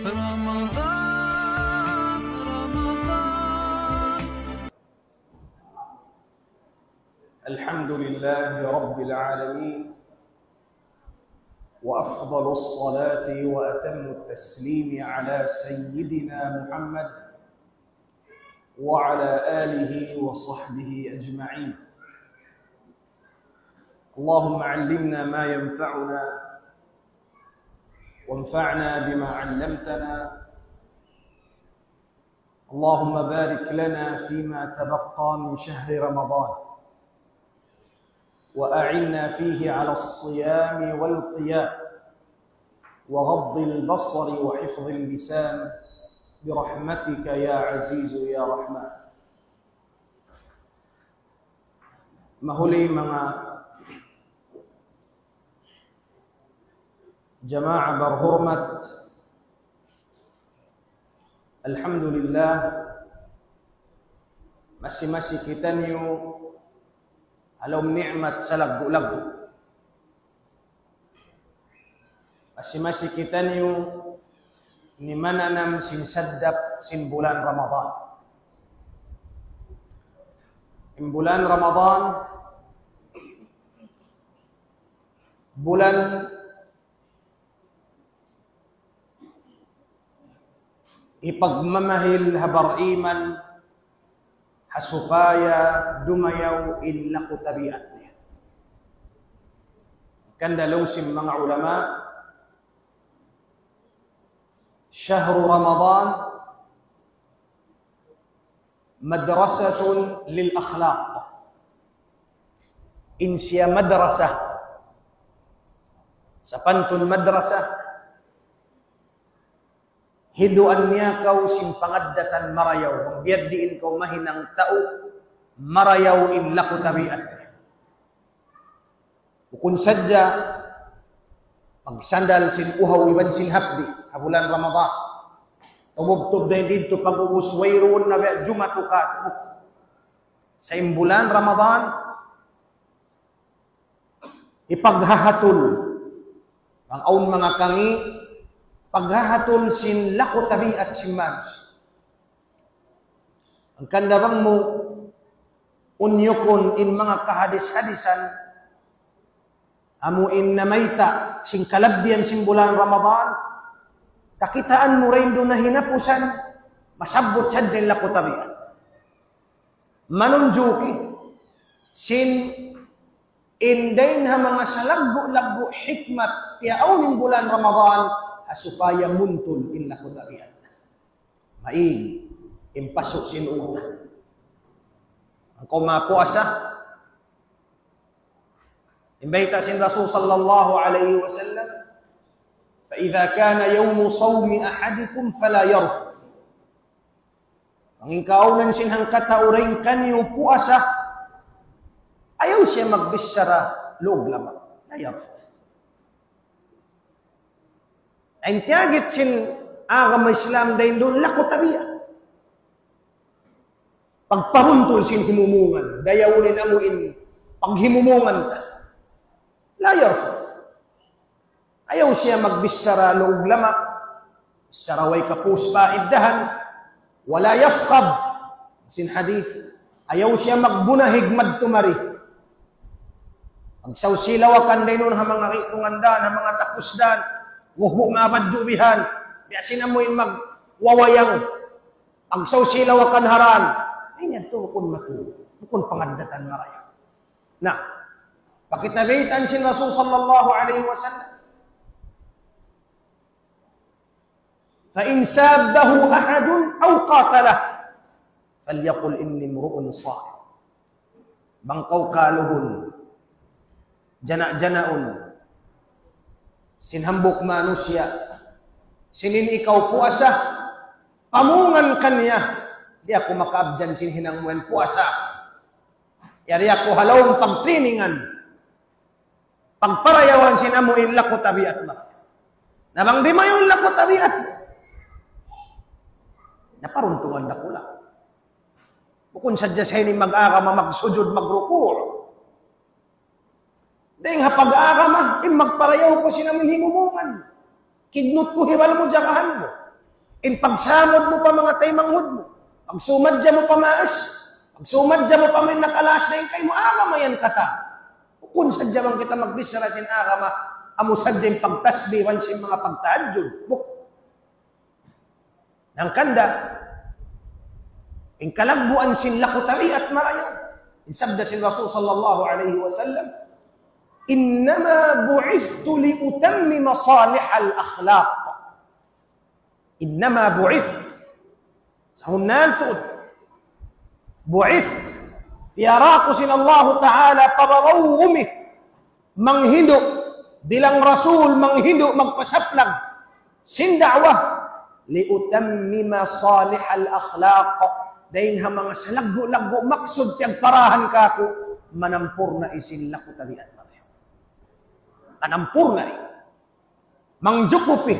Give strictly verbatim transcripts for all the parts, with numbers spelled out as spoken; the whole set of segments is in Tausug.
رمضان، رمضان. الحمد لله رب العالمين، وأفضل الصلاة وأتم التسليم على سيدنا محمد وعلى آله وصحبه أجمعين. اللهم علمنا ما ينفعنا، وانفعنا بما علمتنا. اللهم بارك لنا فيما تبقى من شهر رمضان، وأعنا فيه على الصيام والقيام، وغض البصر وحفظ اللسان، برحمتك يا عزيز يا رحمن. Mahuli manga jamaa barhurmat, alhamdulillah, masi-masi kitaniyu ha lawm ni'mat salaggu'-laggu'. Masi-masi kitaniyu nimananam sin saddap sin bulan Ramadan. In bulan Ramadan, bulan hipagmamahil ha bariman, ha supaya dumayaw in laku tabiat niya. Hangkan laung sin manga ulama, شهر رمضان مدرسة للأخلاق. In siya madrasah. Sapantun madrasah, hiduan niya kaw sin pangaddatan marayaw. Bang biya' diin kaw mahinang tau marayaw in laku tabiat. Bukun sadja pagsandal sin uhaw iban sin hapdi' ha bulan Ramadan. Tumubtub na in didtu pag-ubus, wayruun na biya' jumatu katu'. Sa' in bulan Ramadan, hipaghahatul. Bang awn manga kangi', paghahatul sin laku tabiat sin manusiya'. Hangkan da bang mu unyukun in manga kahadis-hadisan, amu in namayta' sin kalabbihan sin bulan Ramadan, kakitaan mu dayn duun na hinapusan, masabbut sadja in laku tabiat. Manunjuki sin in dayn ha manga salaggu'-laggu' hikmat piyaawn in bulan Ramadan, ha supaya muntul in laku tabiat. Maig in pasu' sin uta. Bang kaw mapuasa, in bayta' sin Rasul sallallahu alayhi wasallam, فإذا كان يوم صوم أحدكم فلا يرفث. Bang in kaawnan sin hangkatau dayn kaniyu puasa, ayaw siya magbichara lawg lama. لا يرفث. In tiyagit sin agama Islam dayn duun laku tabiat. Pagpahuntul sin himumungan, dayawun in amu in paghimumungan ta. لا يرفث. Ayaw siya magbichara lawg lama, bichara way kapus pa iddahan, ولا يصخب. Sin hadith, ayaw siya magbunahig madtu mari. Pagsawsilawakan dayn duun ha manga itungan dan, ha manga tapus dan, nguhbu' mabadju' bihan, biya' sin amu in magwawayang, pagsawsilawakan ha dan. Ay, yan tu, bukun matu, bukun pangaddatan marayaw. Na, pakita baytaan sin Rasul sallallahu alayhi wasallam, فإن سابه أحد أو قاتله فليقل إني امرؤ صائم. Bang kaw kaluhun, jana-janaun sin hambuuk manusiya', sin in ikaw puasa, pamungan kaniya, di' aku makaabjan sin hinang mu yan puasa. Yari aku ha lawm pagtriningan. Pagparayawan sin amu in laku tabiat mu. Na bang dimayaw in laku tabiat mu, na paruntungan dakula'. Bukun sadja sa ini mag-agama, magsujud, magruku'. Dayn ha pag-agama, in magparayaw kaw sin amu in himumungan. Kidnut ku hibal mu jagahan mu. In pagsamud mu pa manga taymanghud mu, pagsumadja mu pa maas, pagsumadja mu pa in nakalaas dayn kaymu, agama yan katan. Bukun sadja bang kita magbichara sin agama, amu sadja in pagtasbih iban sin manga pagtahajjud. Bukun. Hangkan da, in kalagguan sin laku tabiat marayaw. In sabda sin Rasul sallallahu alayhi wasallam, إنما بعثت لأتمم صالح الأخلاق. إنما بعثت. Sabunnal tuud. بعثت. Diyara aku sin Allahu Ta'ala pa babaw bumi. Manghindu'. Bilang Rasul, manghindu', magpasaplag. Sin da'wah. لأتمم صالح الأخلاق. Dayn ha manga salaggu'-laggu' maksud piyagparahan kaku'. Manampurna' in laku tabiat marayaw. Manampurna' in. Mangjukupi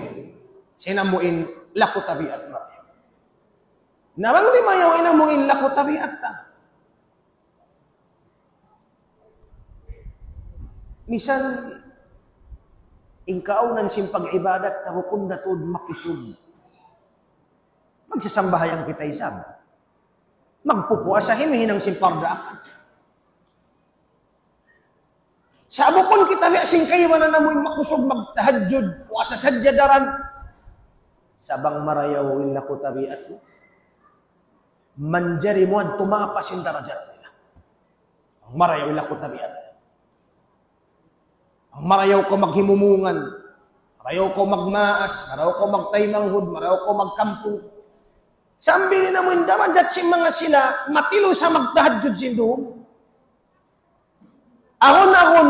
sin amu in laku tabiat marayaw. Na bang di' mayaw in amu in laku tabiat ta. Misan, in kaawnan sin pag-ibadat ta bukun da tuud makusug. Magsasambahayang kita isab. Magpupuasa himihinang sin parda akan. Sa' bukun kita biya' sin kaibanan namu' in makusug magtahajjud, puasa sadja daran. Sa' bang marayaw in laku tabiat mu, manjari mu adtu mapas in darajat nila. Bang marayaw in laku tabiat. Bang marayaw kaw maghimumungan, marayaw kaw magmaas, marayaw kaw magtaymanghud, marayaw kaw magkampung. Sambil namu' in darajat sin manga sila, matilu sa magtahajjud sin dum. Ahun-ahun,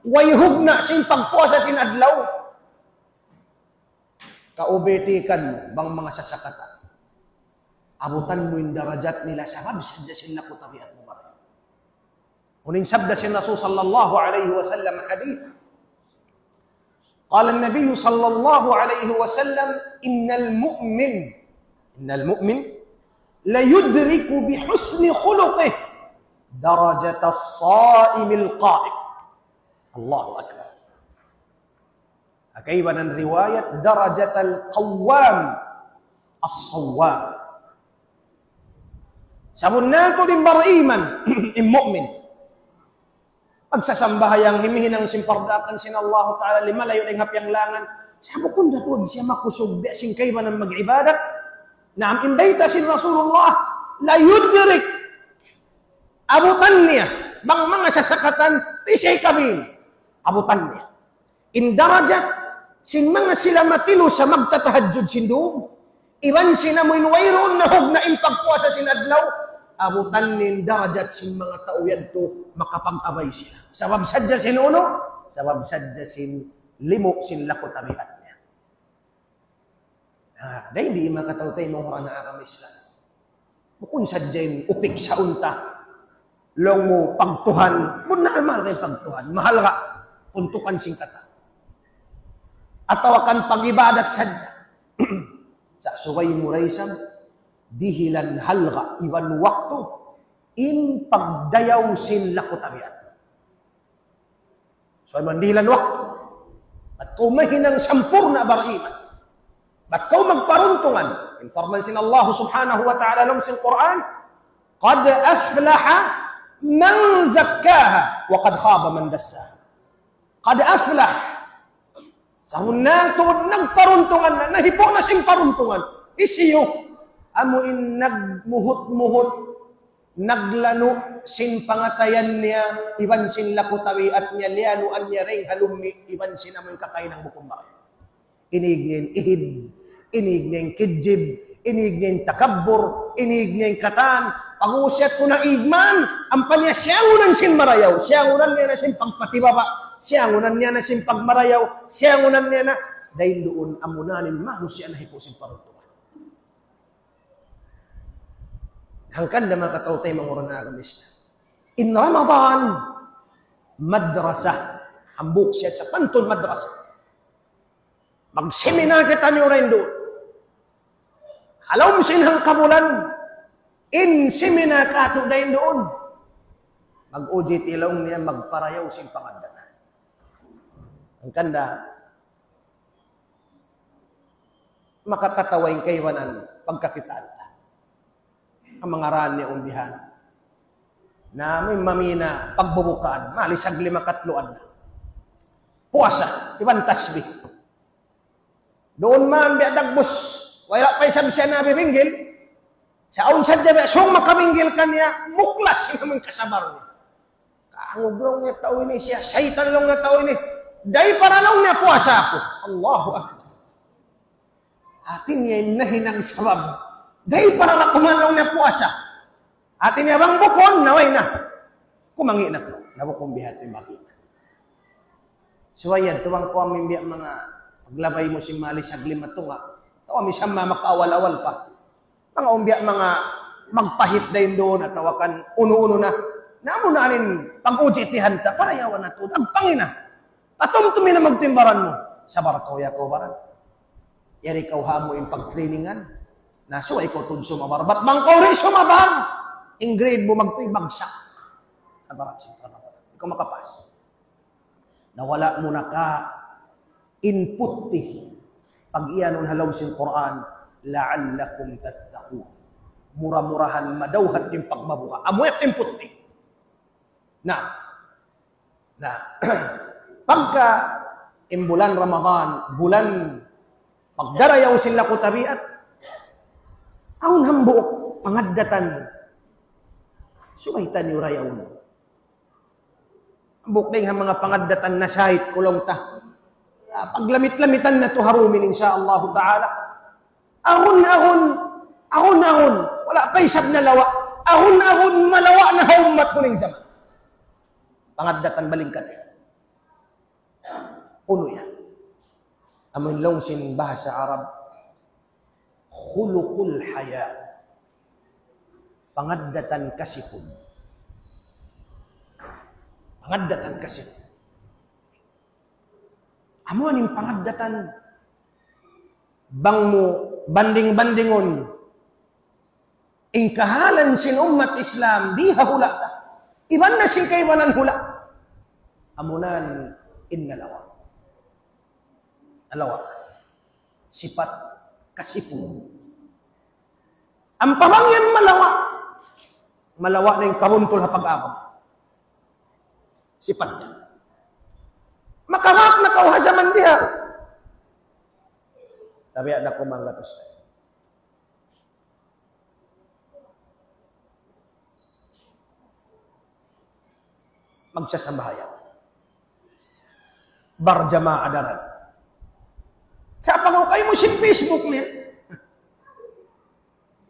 way hugna' sin pagpuasa sin adlaw. Kaubitikan mu, bang manga sasakatan. Abutan mu in darajat nila sabab sadja sin laku tabiat mu marayaw. Unu in sabda sin Rasul sallallahu alayhi wasallam hadith. قال النبي صلى الله عليه وسلم: إن المؤمن، إن المؤمن ليدرك بحسن خلقه درجة الصائم القائم. الله أكبر. Kaibanan riwayat, درجة القوام الصوام. Sabunnal tuud in bariman, in mu'min. Magsasambahayang, himihinang sin parda akan sin Allahu Ta'ala, limalayu' dayn ha piyanglangan. Sa' bukun da tuud siya makusug biya' sin kaibanan mag-ibadat. Naam, in bayta' sin Rasulullah, ليدرك. Abutan niya, bang manga sasakatan, di' siya hikabin. Abutan niya. In darajat sin manga sila matilu sa magtatahajjud sin dum, iban sin amu in wayruun na hugna' in pagpuasa sin adlaw, abutan niya in darajat sin manga tau yadtu makapag-abay sila. Sabab sadja sin unu, sabab sadja sin limu' sin laku tabiat niya. Ha, dayn di manga kataw-taymanghuran ha agama Islam. Bukun sadja in upiksaun ta. Laung mu pagtuhan, bunnal mahal in pagtuhan. Mahal ka, untukan sin katan. Atawa kan pag-ibadat sadja. Sa' subay mu da isab, dihilan halga' iban waktu, in pagdayaw sin laku tabiat. So, iban dihilan waktu. Bat kaw mahinang sampurna' bariman. Bat kaw magparuntungan. In parman sin Allah subhanahu wa ta'ala laung sin Qur'an, قد أفلح من زكاها وقد خاب من دساها. قد أفلح. Sabunnal tuud nagparuntungan na, nahipu' na sin paruntungan. Hisiyu? Amu in nagmuhut-muhut, naglanu' sin pangatayan niya, iban sin laku tabiat niya, liyanuan niya dayn ha lumi', iban sin amu in kakahinang bukun baran. Inīg niya in ihid, inīg niya in kijib, inīg niya in takabbur, inīg niya in katan. Pag-uusiyat ku na īg man, ampa niya siyangunan sin marayaw, siyangunan niya na sin pagpatibaba, siyangunan niya na sin pagmarayaw, siyangunan niya na. Dayn duun, amuna in manusiya' nahipu' sin paruntungan. Hangkan da manga kataw-taymanghuran ha agama Islam. In Ramadan, madrasa. Hambuuk siya sapantun madrasa. Mag-seminar kitaniyu dayn duun. Ha lawm sin hangkabulan, in seminar katu' dayn duun. Mag-O J T laung niya magparayaw sin pangaddatan. Hangkan da, Makakatawa in kaibanan pagkakitaan ta. Amu in ngaran niya umbihan. Na amu in mamina pagbubukaan, malisag lima katluan na. Puasa, iban tasbih. Duun man biya' dagbus, wala' pa isab siya nabibinggil. Sa' awn sadja biya' sung makabinggil kaniya, muklas in amu in kasabar niya. Kangug laung niya tau ini, siya saytan laung niya tau ini. Dayn para laung niya puasa aku. Allahu Akbar. Hati niya in nahinang sabab. Dayn para laung niya puasa. Hati niya bang bukun, na way na. Kumangi' na ku. Na bukun biya' hati bagi. Subay yan, tuwang ku amu in biya' manga paglabay mu sin malisag lima tunga. Tau amu in sama makaawal-awal pa. Manga umbiya' manga magpahit dayn duun atawa kan unu-unu na. Na amu na in pag-uji' tihan ta, parayawan natu', agpangi' na. Patumtumi na magtimbaran mu. Sabar kaw ya kaw baran. Yari kaw ha mu in pagtrainingan. Na subay kaw tuud sumabar. Bat bang kaw di' sumabar, in grade mu magtuy bagsak. Sabar, sabar. Di' kaw makapas. Na wala' mu na ka in putti. Pag-iyanun ha lawm sin Qur'an, لعلكم تتقون. Mura-murahan madawhat in pagmabuga'. Amu yadtu in putti. Na, na, pagka in bulan Ramadan, bulan pagdarayaw sin laku tabiat, awn hambuuk pangaddatan. Subay taniyu dayawun. Hambuuk dayn ha manga pangaddatan nasahit ku laung ta. Ah, paglamit-lamitan natu' ha dum ini, insya Allahu ta'ala. Ahun-ahun, ahun-ahun, wala' pa isab nalawa'. Ahun-ahun, malawa' na ha ummat huling jaman. Pangaddatan balingkat. Unu yan? Amu in laung sin bahasa Arab, خلق الحياء. Pangaddatan kasipun. Pangaddatan kasipun. Amu in pangaddatan bang mu banding-bandingun in kahalan sin ummat Islam, di ha hula' ta. Iban na sin kaibanan hula'. Amu na in nalawa'. Nalawa'. Sipat kasipun. Ampa bang yan malawa', malawa' na in kabuntul ha pag-agama. Sipat niya. Makamak na kaw ha jaman biha. Tabiya' da ku manggatus. Magsasambahayang. Barjamaah daran. Sa' pangaw kaymu sin Facebook niya.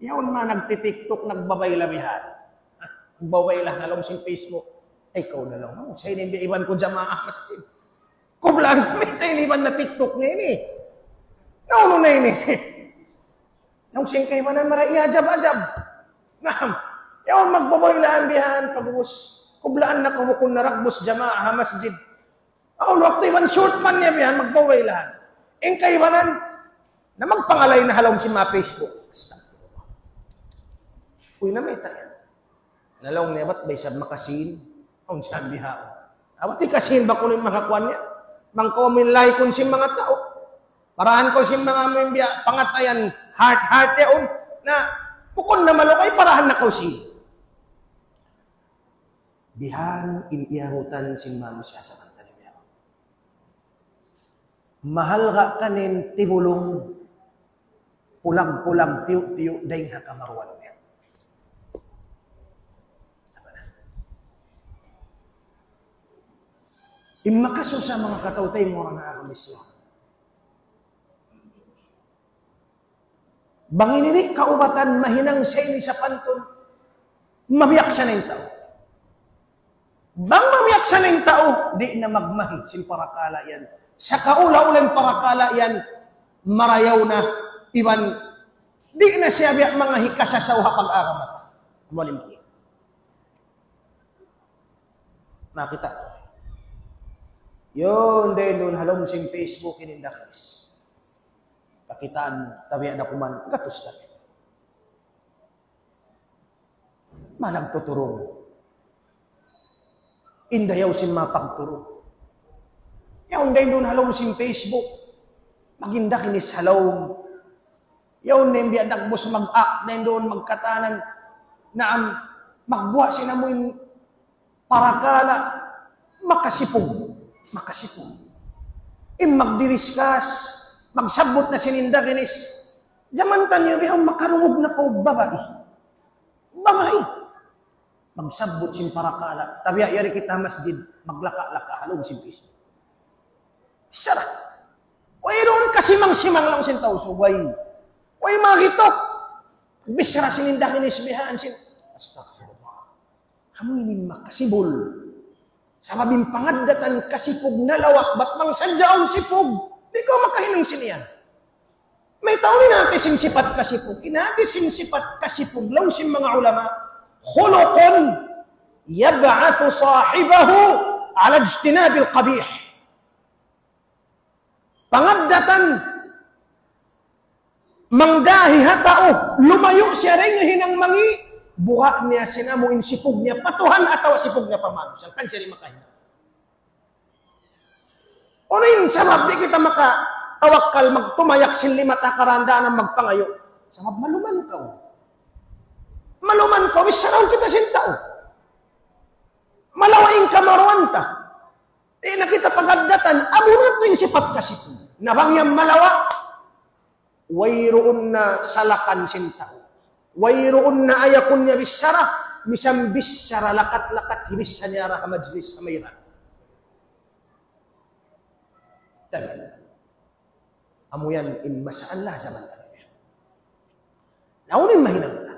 Yaun ma nagti-TikTok, nagbabayla bihan. Nagbabayla na laung sin Facebook. Ay, kaw na laung. Sa' ini biya' iban ku jamaah masjid. Kublaan ku, mayta' ini iban na TikTok niya ini. Naunu na ini? Laung sin kaibanan marayaw ajab-ajab. Naam. Yaun magbabaylaan bihan, pag'ubus. Kublaan na kaw bukun naragbus jamaah ha masjid. Awn waktu iban short man niya bihan, magbabaylaan. In kaibanan, na magpangalay na ha lawm sin manga Facebook. Astagfirullah. Uy, na mayta' yan. Na laung niya bat, bay sab makasin. Awn sab bihaun. Abat ikasin ba kunu' in manga kuwan niya? Bang kaw amu in laikun sin manga tau. Parahan kaw sin manga amu in biya' pangatayan, heart-heart yaun. Na, bukun na malugay, parahan na kaw sin. Bihan in iyabutan sin manusiya' sa kanta niya. Mahalga' kaniya in tibulung, pulag-pulag, tiyu'-tiyu', dayn ha kamaruan niya. In makasusa manga kataw-taymanghuran ha agama Islam. Bang ini di' kaubatan, mahinang sa ini sapantun, mabiyaksa na in tau. Bang mabiyaksa na in tau, di' na magmahi sin parakala' yan. Sa' kaula-ula in parakala' yan, marayaw na, iban di' na siya biya' manga hikasasaw ha pag-agama. Amu in magi. Nakita'. Yun, dayn duun ha lawm sin Facebook in indakinis. Kakitaan, tabiya' da kuman, gatus tabiya'. Managtuturung. In dayaw sin mapagturung. Yaun dayn duun ha lawm sin Facebook. Magindakinis ha lawm. Yaun na in biya' dagbus mag-act na in duun magkatanan. Naam, magbuhat sin amuin parakala', makasipug. Makasipug. In magdiriskas, magsabbut na sin indaginis. Jaman taniyu bihaun makarungug na kaw babai. Babai. Magsabbut sin parakala'. Tabiya' yari kita masjid, maglaka-laka ha lawm sin Facebook. Sara. Wayruun kasimang-simang laung sin tau subay. Way magituk. Bichara sin indaginis bihaan sin. Astaghfirullah. Amu ini makasibul. Sabab in pangaddatan kasipug nalawa', bat bang sadja awn sipug, di' kaw makahinang sin iyan. Mayta' in hāti sin sipat kasipug? In hāti sin sipat kasipug, laung sin manga ulama, خلق يبعث صاحبه على اجتناب القبيح. Pangaddatan mangdahi ha tau, lumayu' siya dayn ha hinang mangi', buga' niya sin amu in sipug niya pa Tuhan atawa sipug niya pa manusiya'. Hangkan siya di' makahinang. Unu in sabab di' kita makatawakkal magtumayak sin lima ta karandanan magpangayu'? Sabab maluman kaw. Maluman kaw, bichara kita sin tau. Malawa' in kamaruan ta. Di' na kita pangaddatan, amu na in sipat kasipug. Na bang yan malawa', wayruun na salakan sin tau. Wayruun na ayakun niya bichara, misan bichara lakat-lakat, hibissa niya ra ha majlis ha mayran. Tabi. Amu yan in masalah jaman taniyu. Na unu in mahinang ta?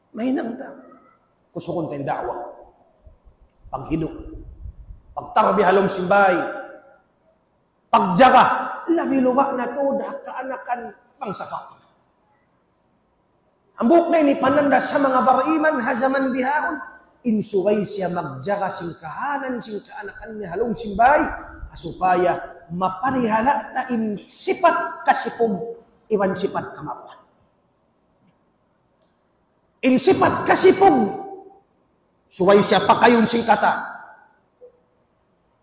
Mahinang ta. Kusugun ta in da'wa. Paghindu'. Pagtarbiya ha lawm sin bāy. Pagjaga. Labi luba' na tuud ha kaanakan bangsa Fatima. Hambuuk na ini pananda' ha manga bariman ha jaman bihaun. In subay siya magjaga sin kahalan sin kaanakan niya ha lawm sin bāy. Supaya maparihala' ta in sipat kasipug iban sipat kamaruan. In sipat kasipug, subay siya pakayun sin katan.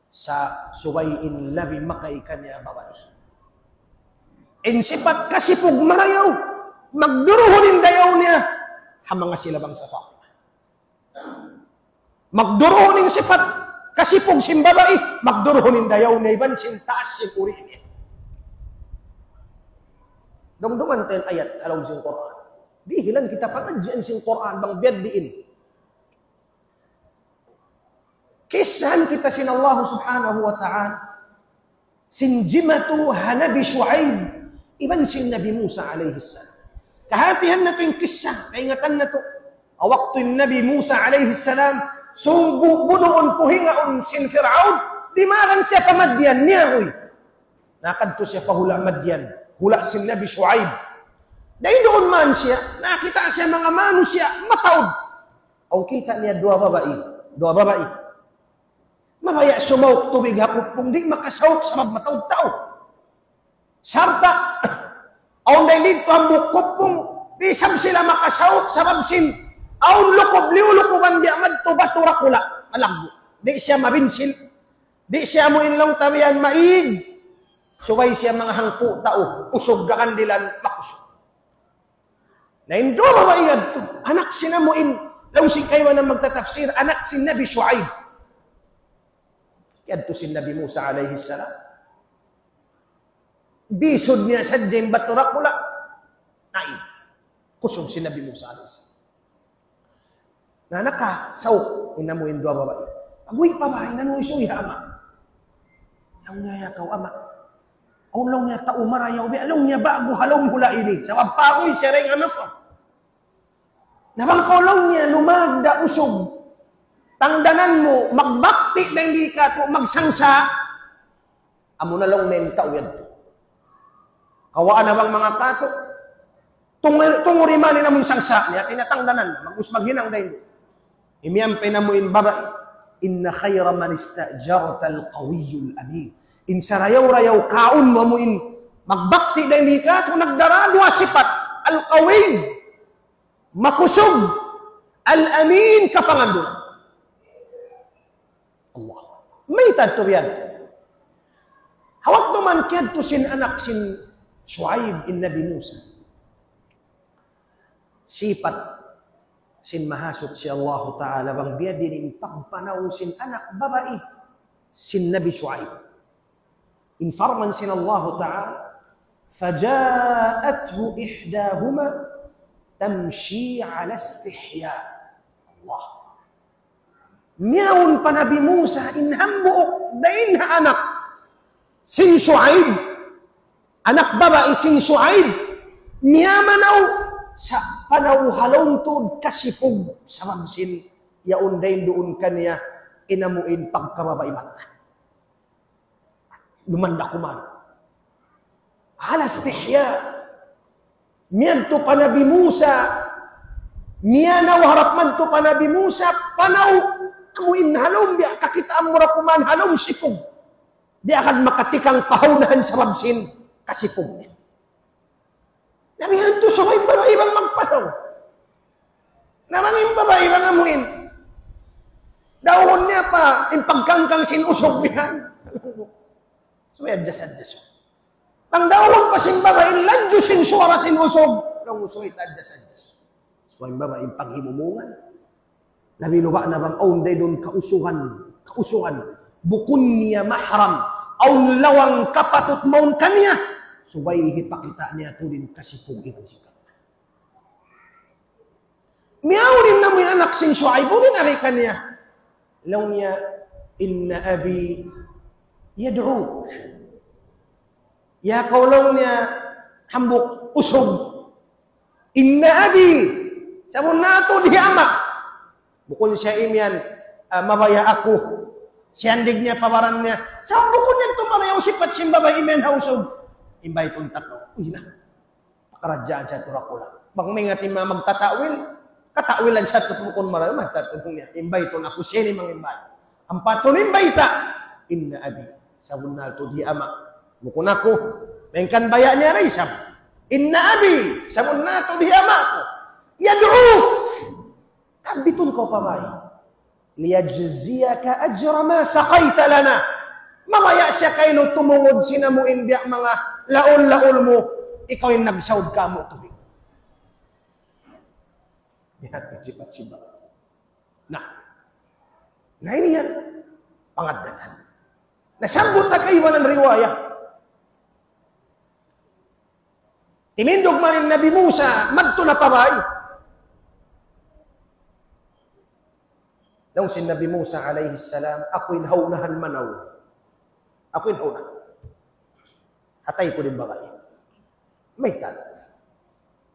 Sa' subay in labi makaikan niya babai. In sipat kasipug marayaw, magduruhun in dayaw niya ha manga sila bangsa Fatima. Magduruhun in sipat kasipug sin babai, magduruhun in dayaw niya iban sin taas sin uri niya. Dungdungan ta in ayat ha lawm sin Qur'an. Dihilan kita pangadjian sin Qur'an bang biya' diin. Kissahan kita sin Allah Subhanahu wa Ta'ala. Sin jimatu ha Nabi Shu'aib iban sin Nabi Musa alayhi salam. Kahatihan natu' in kissa, kaingatan natu'. Waktu in Nabi Musa alayhi salam, sumbu' bunuun puhingaun sin Fir'aun, dimagan siya pa Madyan, niya huy. Nakadtu siya pa hula' Madyan, hula' sin Nabi Shu'aib. Dayn duun man siya, nakakita' siya manga manusiya' mataud. Awn kita' niya duwa babai, duwa babai. Mabaya' sumauk tubig ha kupung, di' makasauk sabab mataud tau. Sarta', awn dayn didtu hambuuk kupung, di' isab sila makasauk sabab sin awn lukub, liyulukuban biya' madtu batu dakula', malaggu'. Di' siya mabinsil, di' siya amu in laung ta biya' maig, subay siya manga hangpu' tau, usug kakandilan, makusug. Na in duwa babai yadtu, anak sin amu in, laung sin kaibanan magtatafsir, anak sin Nabi Shu'aib. Yadtu sin Nabi Musa alayhi salam. Bisud niya sadja in batu dakula'. Naig. Kusug sin Nabi Musa alayhi salam. Na nakasauk in amu in duwa babai. Aguy pa bahay, nanu isuy ha ama'. Laung niya, "Ya kaw ama'. Awn," laung niya, "tau marayaw biya'," laung niya, "ba'gu ha lawm hula' ini. Sabab pa aguy siya dayn ha Masar. Na bang kaw," laung niya, "lumagda' usug, tangdanan mu, magbakti dayn di katu', magsangsa', amu na," laung niya, "in tau yadtu. Kawaa na bang manga katu', tungu-, tunguri man in amun sangsa' niya, tinatangdanan, mag-, maghinang dayn di." Imiyan pa in amu in babai, إن خير من استأجرت القوي الأمين. In sarayaw-rayaw kaun mu amu in magbakti dayn di katu', nagdara duwa sipat, القوي, makusug, الأمين, kapangandul. Allah. Mayta' tuud yan? Ha waktu man kiyadtu sin anak sin Shu'aib in Nabi Musa. Sipat sin Mahasuchi Allahu Ta'ala bang biyadiin in pagpanaw sin anak babai sin Nabi Shu'aib. In parman sin Allahu Ta'ala, فجاءته إحداهما تمشي على استحياء. Allah. Miyawn pa Nabi Musa in hambuuk dayn ha anak sin Shu'aib, anak babai sin Shu'aib, miyamanaw sa panaw ha lawm tuud kasipug sabab sin yaun dayn duun kaniya in amu in pagkababai mata. Duman da kuman. على استحياء. Miyadtu pa Nabi Musa. Miyanaw harap madtu pa Nabi Musa. Panaw. Amu in ha lawm biya' kakitaan mu da kuman ha lawm sipug. Di' agad makatikang pa ha unahan sabab sin kasipug niya. Na biya' hādtu subay in babai bang magpanaw. Na bang in babai bang amuin. Dawhun niya pa, in pagkangkang sin usug niya. Subay adjust-adjust. Bang dawhun pa sin babai, in ladju sin suwara sin usug. Laung mu subay ta adjust-adjust. Subay in babai, in paghimumungan. Labi luba' na bang awn da isab kausugan, kausugan. Bukun niya mahram. Awn lawang kapatut mawn kaniya. Subay hipakita' niya tuud in kasipug iban sikap. Miyawn in amu in anak sin Shu'aib, unu in agi kaniya? Laung niya, إن أبي يدعوك. Ya kaw laung niya hambuuk usug. إن أبي, sabunnal tuud hi ama'. Bukun siya imiyan, ah, mabaya' aku. Siyandig niya pa baran niya. Sa' bukun niya tumarayaw sipat sin babai imiyan ha usug. Imbaytun ta kaw. Uy na. Pakaradjaan sa tuud aku la. Bang maingat in manga magtata'wil, kata'wilan sa tuud bukun marayaw, magtata'wil niya. Imbaytun aku siya ini mangimbay. Ampa tuud imbayta'. إن أبي. Sabunnal tuud hi ama'. Bukun aku. Malayngkan baya' niya da isab. إن أبي. Sabunnal tuud hi ama' ku. يدعوك. Tabbitun kaw pa bay. ليجزيك أجر ما سقيت لنا. Mabaya' siya kaymu tumungud sin amu in biya' manga laul-laul mu, ikaw in nagsaud kāmu' tubig. Biya' sipat sin babai. Na. Na ini yan. Pangaddatan. Nasabbut ha kaibanan riwaya. Timindug man in Nabi Musa, madtu na pa bay. Laung sin Nabi Musa alayhi salam, aku in ha unahan manaw. Aku in ha unahan. Hatayku in babai. Mayta'?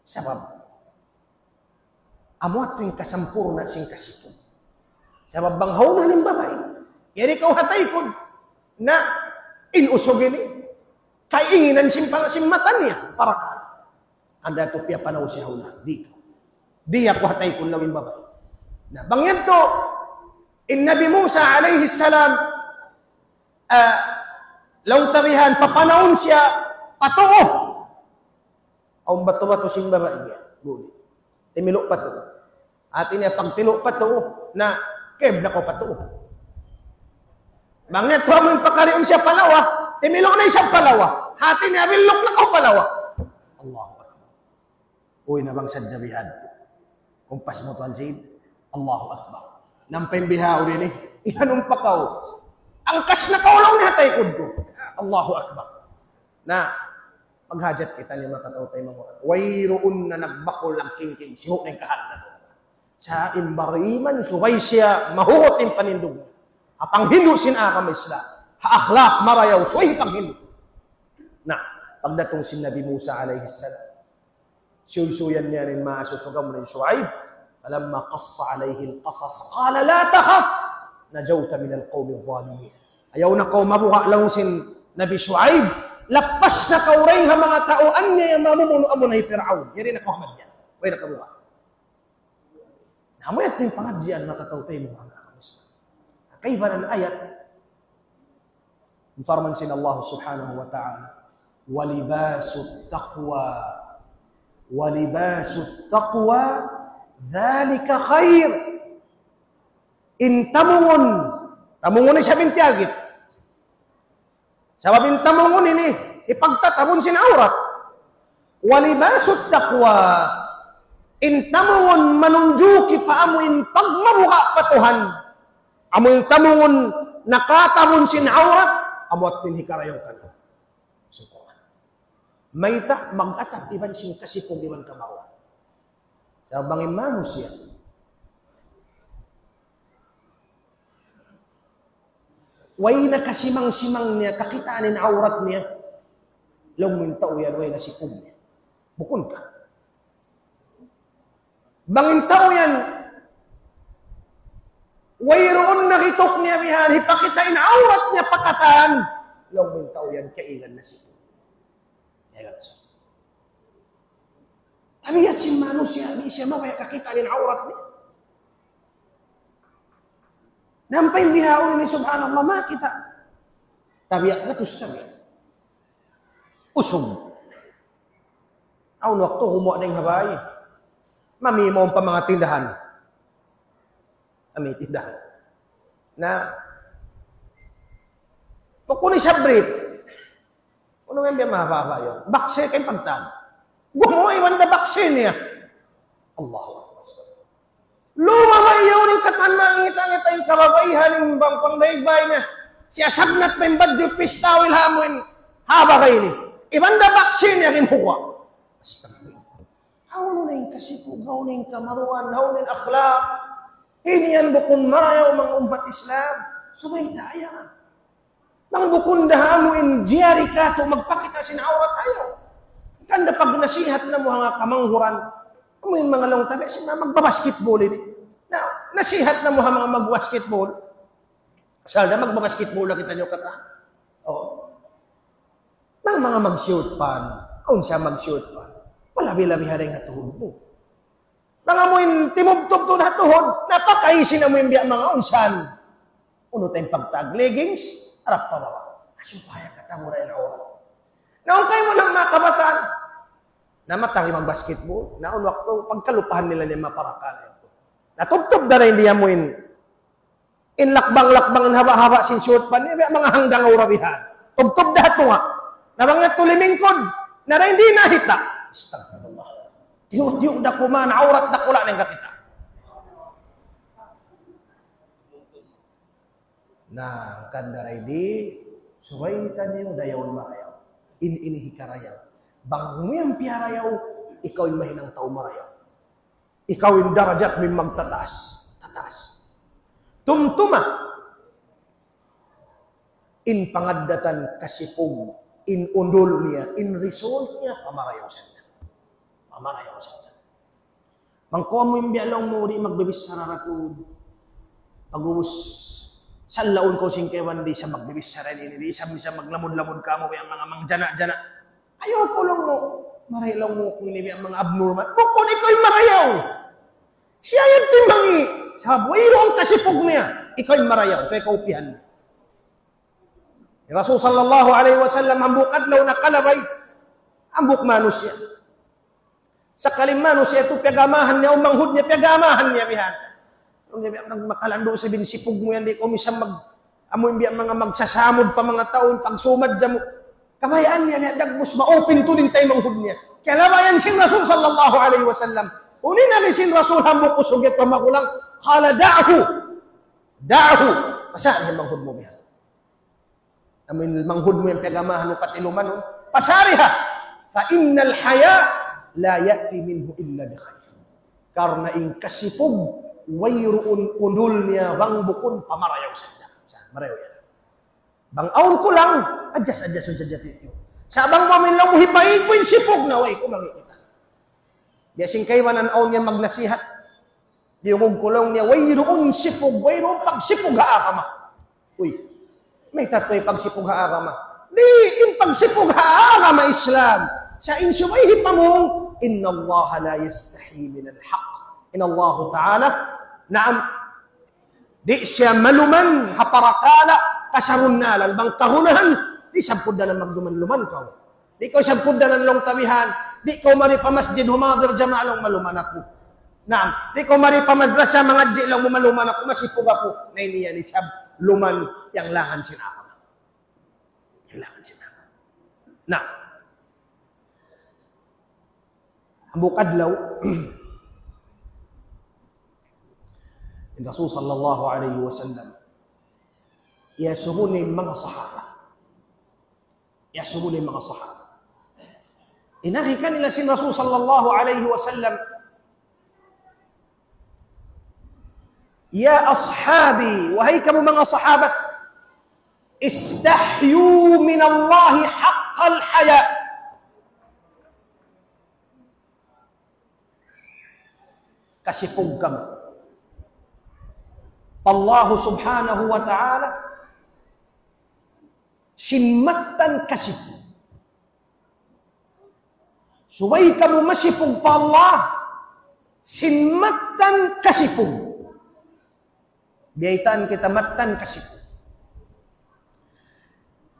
Sabab amu yadtu in kasampurna' sin kasipug. Sabab bang ha unahan in babai, yari kaw hatayku. Na in usug ini, kainginan sin pala sin mata niya, parakala'. Hangkan tuud piyapanaw siya ha unahan, di' kaw. Di' aku hatayku laung in babai. Na bang yadtu, in Nabi Musa alayhi salam, ah, laung ta bihan, papanawun siya pa tuu. Awn batu-batu sin babai niya. Guli. Timilu' pa tuu. Hati niya pagtilu' pa tuu, na keb na kaw pa tuu. Bang yadtu amu in pakariun siya pa lawa, timilu' na isab pa lawa. Hati niya biluk na kaw pa lawa. Allahu Akbar. Uy, na bang sadja bihan. Kumpas mu tuwan sin Allahu Akbar. Nampa in bihaun ini, iyanun pa kaw. Angkas na kaw laung niya ha taykud ku. Allahu Akbar. Na, maghajat kita ini manga kataw-taymanghuran. Wayruun na nagbakul nagkingking, siyu' na in kahagad. Sa' in bariman, subay siya mahugut in panindug. Ha panghindu' sin agama Islam. Ha akhlaq marayaw, subay panghindu'. Na, pagdatung sin Nabi Musa alayhi salam. Siyuysuyan niya in manga susug amu in Shu'aib. فلما قص عليه القصص قال لا تخف نجوت من القوم الظالمين. Ayaw na kaw mabuga' laung sin Nabi Shu'aib. Lappas na kaw dayn ha manga tau aniya-aniya mamumunu' amu na hi Fir'aun. Yari na kaw ha madyan. Way na kaw buga'. Na amu yadtu in pangadjian manga kataw-taymanghuran agama Islam. Kaibanan ayat. Parman sin Allah Subhanahu wa Ta'ala, ولباس التقوى، ولباس التقوى ذلك خير. In tamungun, tamungun ini siya bintiyagit. Sabab in tamungun ini, hipagtatabun sin awrat. ولباس التقوى, in tamungun manunjuki pa amu in pagmabuga' pa Tuhan, amu in tamungun nakatabun sin awrat, amu yadtu in hikarayaw kaniya. Mayta'? Mag-atap iban sin kasipug iban kamaruan. Sabab bang in manusiya' way na kasimang-simang niya, kakitaan in awrat niya, laung mu in tau yan way na sipug niya. Bukun ka. Bang in tau yan, wayruun na kituk niya bihan, hipakita' in awrat niya pa katan, laung mu in tau yan, kaigan na sipug. Kaigan na sipug. Tabiat sin manusiya', di' siya mabaya' kakitaan in awrat niya. Nampa in bihaun ini, subhanallah, makita'. Tabiat gatus tabiat. Usug. Awn waktu humuwa' dayn ha bay. Mami mawn pa manga tindahan. Mami tindahan. Na, pagkuni sa brief. Unu in biya' mahaba'-haba' yan? Baksi in pagtag. Gumuwa' iban da baksi niya. Allahu Akbar. Lumabay yaun in katan mangita'-ngita' in kababaihan in bang pangdaig bay niya. Siya sagnat pa in badju' pistawil ha amu in haba' kay ini. Iban da baksi niya kimukuha'. Astagfirullah. Hawnu na in kasipug, hawnu na in kamaruan, hawnu na in akhlaq. Ini yan bukun marayaw manga ummat Islam. Subay tayo yan. Bang bukun da ha amu in jari katu' magpakita' sin awrat ayaw. Hangkan da pagnasihat namu' ha manga kamanghuran. Amu in manga laung tabi' sin manga magbabasketball ini. Na, nasihat namu' ha manga magbasketball. Asal da magbabasketball na kitaniyu katan. Oh. Bang manga magshoot pan. Awn sa magshoot pan. Palabi-labi ha dayn ha tuhud mu. Bang amu in timubtub tuud ha tuhud, na pakay sin amu in biya' manga unsan. Unu ta in pagtag leggings, harap pa baba'. Supaya kataburan in awrat. Na awn kaymu manga kabataan. Na matari magbasketball, na awn waktu pagkalupahan nila in manga parakala' yadtu. Na tubtub da in di' amu in in lakbang-lakbang in haba'-haba' sin short pan niya, biya' manga hanggang aura bihan. Tubtub da ha tunga'. Na bang yadtu limingkud, na dayn di' nakita'. Astagfirullah. Tiyu'-tiyu' da kuman, awrat dakula' na in kakita'. Na, hangkan da dayn di', subay taniyu dayaw marayaw. In ini hikarayaw. Bang mu yan piyarayaw, ikaw in mahinang tau marayaw. Ikaw in darajat mu in magtataas. Tataas. Tumtuma. In pangaddatan kasipug, in undul niya, in result niya, pamarayaw sadja. Pamarayaw sadja. Bang kaw amu in biya' laung mu di' magbibichara da tuud. Pag'ubus, sa' laung kaw sin kaibanan di' sa' magbibichara ini, di' sa' minsan maglamud-lamud kamu, biya' manga mangjana-jana. Ayaw ku laung mu. Marayaw laung mu kunu' ini biya' manga abnormal. Bukun ikaw in marayaw. Siya yan timbangi. Sabab wayruun kasipug niya. Ikaw in marayaw. So ikaw upihan niya. Rasul sallallahu alayhi wasallam hambuuk adlaw nakalabay. Hambuuk manusiya'. Sakali in manusiya' yadtu piyag-amahan niya, awn manghud niya, piyag-amahan niya bihan. Laung niya, biya' makalandu' sa' in sipug mu yan, di' kaw minsan mag-, amu in biya' manga magsasamud pa manga tau, in pagsumadja mu. Kabayaan niya, niya dagbus, ma-open tuud in tay manghud niya. Kiyalabayan sin Rasul sallallahu alayhi wasallam. Unu in agi sin Rasul hambuuk usug yadtu magulang. قال دعه. دعه. Pasariha in manghud mu bihan. Amu in manghud mu yan piyag-amahan mu pati lumanun. Pasariha. فإن الحياء لا يأتي منه إلا بخير. Karna' in kasipug, wayruun undul niya bang bukun pamarayaw sadja. Sa', marayaw yan. Bang awn kulang, adjust-adjust sadja tiyu'-tiyu'. Sa' bang maminlaw mu hipaig ku in sipug na, way ku mangikita'. Biya' sin kaibanan awn yan magnasihat. Diyungug ku laung niya, wayruun sipug, wayruun pagsipug ha agama. Uy, mayta' tuud pagsipug ha agama. Di', in pagsipug ha agama Islam. Sa' in subay hipamung, إن الله لا يستحي من الحق. In Allah Ta'ala, naam, di' siya maluman ha parakala' kasabunnalan, bang kagunahan, di' sabab kuddanan magluman-luman kaw. Di' kaw isab kuddanan laung ta bihan, di' kaw mari pa masjid humadir jamaa laung maluman aku. Naam, di' kaw mari pa madrasa mangadji' laung maluman aku, masipug aku. Na ini yan isab luman yan langan sin agama. Yan langan sin agama. Naam. Hambuuk adlaw, in Rasul sallallahu alayhi wasallam, iyasubu niya in manga sahaba. Iyasubu niya in manga sahaba. In agi kanila sin Rasul sallallahu alayhi wasallam, "Ya ashabi, wahai kamu manga sahabat, istahyu minallahi haqqal haya." Kasipug kamu pa Allah subhanahu wa ta'ala sin mattan kasipug. Subay kamu masipug pa Allah sin mattan kasipug. Biyaytaan kita mattan kasipug.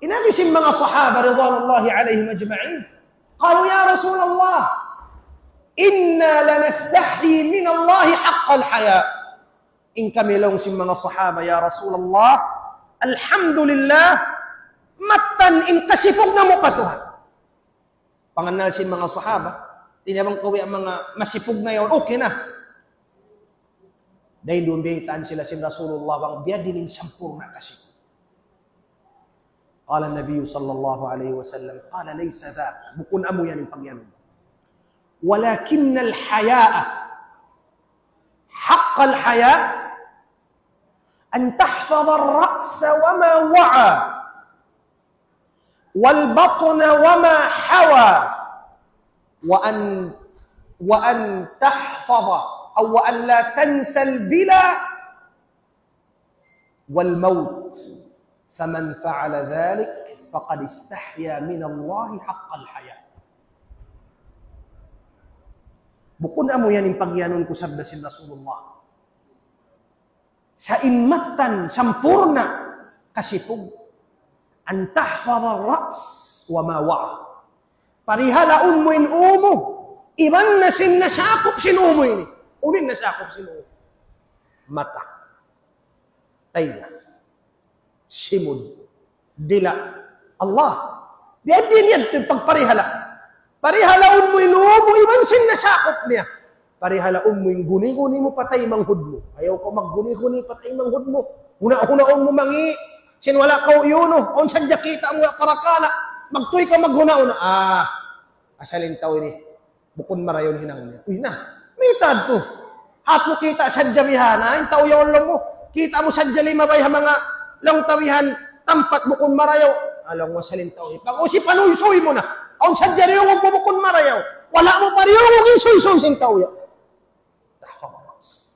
In agi sin manga sahaba ridwanullahi alayhim ajma'in. قالوا يا رسول الله إنا لنستحي من الله حق الحياء. In kami, laung sin manga sahaba, ya Rasulullah, alhamdulillah, mattan in kasipug namu' pa Tuhan. Pangannal sin manga sahaba, di' na bang kaw manga masipug na yaun, okay na. Dayn duun biyaytaan sila sin Rasulullah bang biya' diin in sampurna' kasipug. قال النبي صلى الله عليه وسلم، قال ليس ذاك. Bukun amu yan in pagyanun. ولكن الحياء، حق الحياء، أن تحفظ الرأس وما وعى، والبطن وما حوى، وأن، وأن تحفظ، أو وأن لا تنسى البلى والموت، فمن فعل ذلك فقد استحيا من الله حق الحياء. Bukun amu yan in pagyanun ku, sabda sin Rasulullah. Sa' in mattan sampurna' kasipug, أن تحفظ الرأس وما وعى. Parihalaun mu in ū mu, iban na sin nasakup sin ū mu ini. Unu in nasakup sin ū mu? Mata, taynga, simud, dila'. Allah. Biya' diin yan in pagparihala'. Parihalaun mu in ū mu iban sin nasakup niya. Parihalaun mu in guni-guni mu pa taymanghud mu. Ayaw kaw magguni-guni pa taymanghud mu. Huna-hunaun mu mangi'. Sin wala' kaw iyunu. Awn sadja kita' mu ya parakala'. Magtuy kaw maghuna-huna. Ah, asal in tau ini bukun marayaw in hinang niya. Uy na, mayta' tu. Hat mu kita' sadja bihan, ha? In tau yaun, laung mu. Kita' mu sadja limabay ha manga laung ta bihan, tampat bukun marayaw. Laung mu, asal in tau ini. Pag-usi, panuysuy mu na. Awn sadja diyungug mu bukun marayaw. Wala' mu pa diyungug in suysuy sin tau yaun. Tahfadh ar-ra's.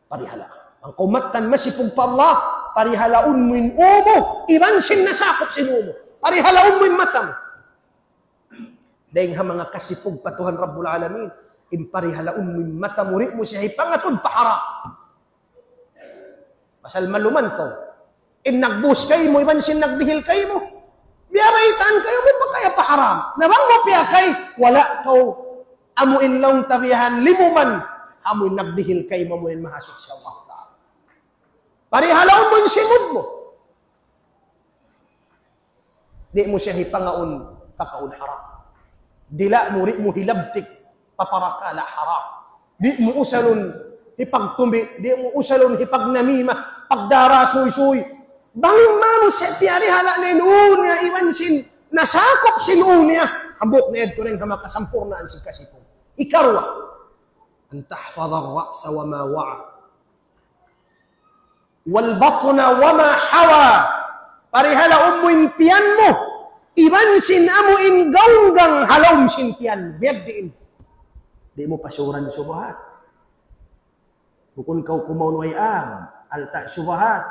Parihala'. Bang kaw mattan masipug pa Allah, parihalaun mu in ū mu, iban sin nasakup sin ū mu. Parihalaun mu in mata mu. Dayng ha manga kasipug pa Tuhan Rabbul Alamin, in parihalaun mu in mata mu, di' mu siya hipangatud pa haram. Pasal maluman kaw. In nagbuhus kaymu, iban sin nagdihil kaymu. Biya' baytaan kaymu, pakaya pa haram. Na bang mu piyakay, wala' kaw amu in laung ta bihan limuman, amu in nagdihil kaymu, amu in mahasuk sin Allah Ta'ala. Parihalaun mu in simud mu. Di' mu siya hipangaun kakaun haram. Dila' mu, di' mu hilabtik pa parakala' haram. Di' mu usalun hipagtumbi, di' mu usalun hipagnamima, pagdara suysuy. Bang in manusiya' piyarihala' niya in ū niya iban sin nasakup sin ū niya, hambuuk na yadtu dayn ha makasampurnaan sin kasipug. Ikaruwa, أن تحفظ الرأس وما وعى. والبطن وما حوى. Parihalaun mu in tiyan mu, iban sin amu in gaunggang ha lawm sin tiyan mu. Biya' diin. Di' mu pasuran subuhat. Bukun kaw kumaun way ag, alta' subuhat.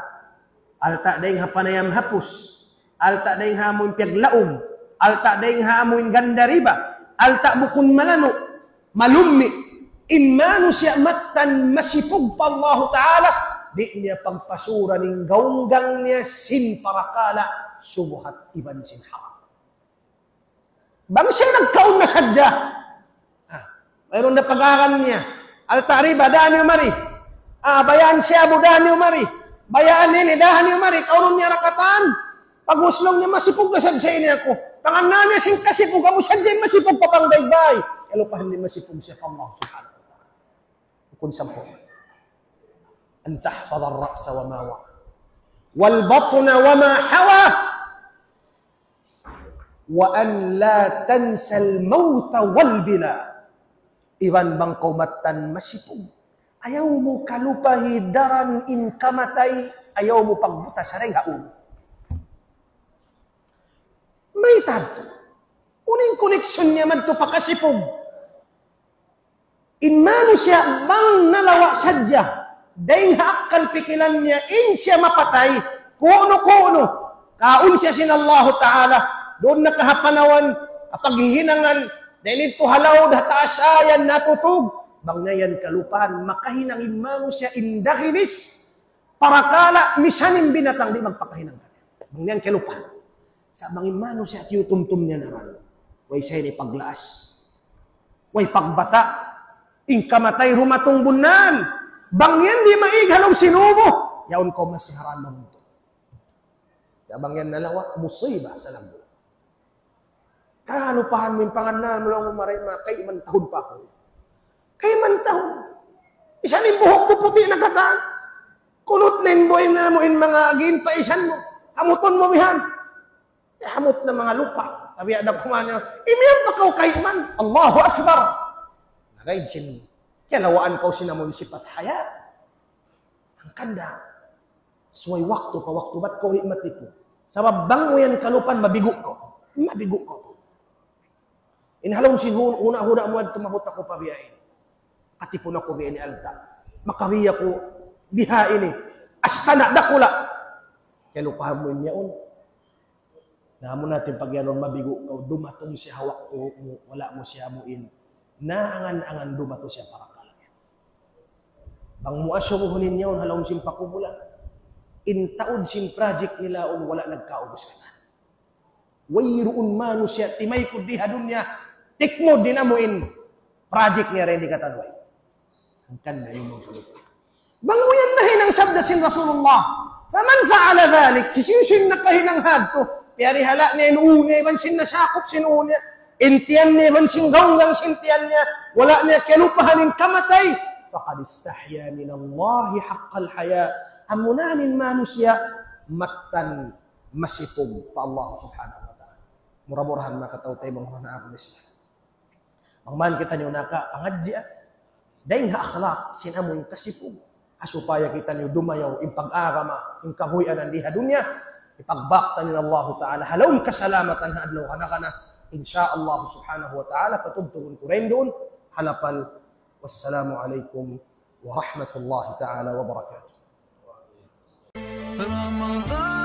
Alta' dayng ha panayam hapus. Alta' dayng ha amu in piyaglaum. Alta' dayng ha amu in ganda riba. Alta' bukun malanu'. Malummi', in manusiya' mattan masipug pa Allahu Ta'ala, di' niya pagpasuran in gaunggang niya sin parakala' subuhat iban sin haram. Bang siya nagkaun na sadja, ah, wayruun da pag-agan niya. Alta' riba, daan niyu mari. Ah, bayaan shabu, daan niyu mari. Bayaan ini, daan niyu mari. Kaunun niya ra katan. Pag-ubus laung niya, masipug na sadja ini aku. Pangannal niya sin kasipug, amu sadja in masipug pa pangbaybay. kalupahan di' masipug siya pa Allah subhanahu wa ta'ala. Bukun sampurna'. أن تحفظ الرأس وما وعى والبطن وما حوى وأن لا تنس الموت والبلى. Iban bang kaw mattan masipug, ayaw mu kalupahi daran in kamatay, ayaw mu pagbuta sa dayn ha unu. Mayta' tuud? Unu in connection niya madtu pa kasipug? In manusiya' bang nalawa' sadja dayn ha akkal pikilan niya, in siya mapatay, kunu-kunu, kaun siya sin Allahu Ta'ala, duun na ka ha panawan, ha paghihinangan, dayn didtu ha laud, ha taas ayan natutug, bang niya yan kalupahan, makahinang in manusiya' in daginis, parakala' misan in binatang di' magpakahinang kaniya. Bang niya yan kalupahan. Sa' bang in manusiya' tiyutumtum niya na ran. Way siya ini paglaas. Way pagbata'. In kamatay dumatung bunnal. Bang yan di' maig ha lawm sin ubu'. Yaun kaw masi ha dan mamutu'. Ya bang yan nalawa', musibah sa lambu. Kalupahan mu in pangannal mu laung mu mari ma, kayman tahun pa aku. Kayman tahun. Misan in buhuk mu puti' na katan. Kunut na in buhay mu in manga agi in paisan mu. Hamutun mu bihan. Ya, hamut na manga lupa'. Tabi' ada kumanya, imiyan pa kaw kayman. Allahu Akbar. Nagaid sin, kiyalawaan kaw sin amun sipat haya. Hangkan da. Subay waktu pa waktu, bat kaw di' matipug. Sabab bang mu yan kalupahan, mabigu' kaw. Mabigu' kaw. In ha lawm sin hun-, huna'-huna' mu adtu, mabuta aku pa biya' ini. Katipun aku biya' ini alta'. Makawi aku biha ini. Astana' dakula'. Kalupahan mu in yaun. Na, amu na in pagiyanun, mabigu' kaw, dumatung siya ha waktu mu, wala' mu siya amuin. Na angan-angan dumatung siya parakala' niya. Bang mu asubuhun in yaun ha lawm sin pakubulan. In taud sin project nila yaun wala' nagkaubus katan. Wayruun manusiya' timaykud di ha dunya, tikmud in amuin project niya dayn di katan way. Hangkan na in manga kalupahan. Bang mu yan nahinang, sabda sin Rasulullah, فمن فعل ذلك, hisiyu-siyu in nakahinang hadtu, piyarihala' niya in ū niya iban sin nasakup sin ū niya, in tiyan niya iban sin gaunggang sin tiyan niya, wala' niya kalupahan in kamatay, فقد استحيا من الله حق الحياء. Amuna in manusiya' mattan masipug pa Allah subhanahu wa ta'ala. Mura-murahan makatau tayo manga anak Islam. Bang man kitaniyu nakapangadji', ah, dayn ha akhlaq sin amu in kasipug. Ha supaya kitaniyu dumayaw in pag-agama, in kabuhianan di ha dunya, ipagbak ta in Allahu Ta'ala ha lawm kasalamatan ha adlaw kana-kana. Insya Allah subhanahu wa ta'ala, patubtuhun ku dayn duun ha lapal. Wassalamu alaykum warahmatullahi ta'ala wabarakatuh. Ramadan.